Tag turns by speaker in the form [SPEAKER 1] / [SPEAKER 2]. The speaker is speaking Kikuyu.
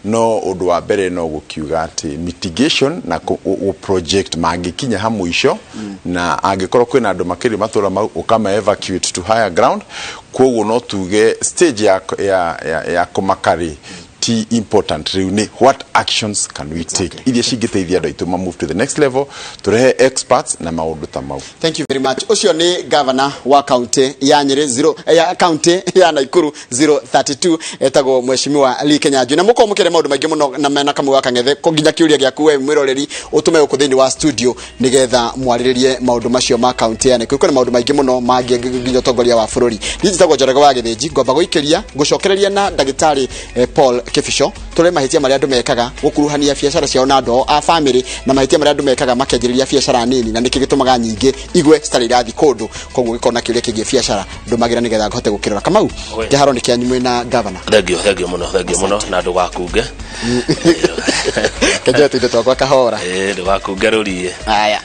[SPEAKER 1] No ũndũ wa mbere no gũkiuga atĩ mitigation na gũ project mangĩkinya ha mũico, na angĩkorwo kwĩna andũ makĩrĩ matũra mau, ũkama evacuate to higher ground. Koguo no tuge stage ya kũmaka rĩ ti important. Rĩu nĩ what actions can we take iria cingĩteithia andũ aitũ ma move to the next level, tũrehe experts na maũndũ ta mau.
[SPEAKER 2] Thank you very much. Ũcio nĩ governor wa kaunti ya Nyĩrĩ zero, ya kaunti ya Nakuru 032, etagwo Mheshimiwa Lee Kinyanjui. Na mũkorwo mũkĩre maũndũ maingĩ mũno na mena Kamau wa Kang'ethe, ko nginya kĩũria gĩaku we mwĩroreri ũtũme gũkũ thĩinĩ wa studio nĩgetha mwarĩrĩrie maũndũ macio ma kaunti ya Nakuru. Kwĩna maũndũ maingĩ mũno mangĩ nginya ũtongoria wa bũrũri. Niĩ njĩtagwo Njoroge wa Gĩthĩnji. Ngwamba gũikĩria gũcokereria na ndagĩtarĩ Paul Kĩbico, tũrore mahĩtia marĩa andũ mekaga gũkuruhania biacara ciao na andũ ao a famĩlĩ, na mahĩtia marĩa andũ mekaga makĩanjĩrĩria biacara nini, na nĩkĩ gĩtũmaga nyingĩ igwe citarĩ irathi kũndũ. Koguo gĩkorwo na kĩũria kĩgiĩ biacara, ndũmagĩra nĩgetha ngote gũkĩrora. Kamau, kĩharo nĩ kĩanyu mwĩna governor.
[SPEAKER 3] Thengio, thengio mũno, thengio mũno, na ndũgakunge.
[SPEAKER 2] Kenjoe tũindo twakwa kahora.
[SPEAKER 3] Ĩĩ, ndũgakunge rũriĩ.
[SPEAKER 2] Aya.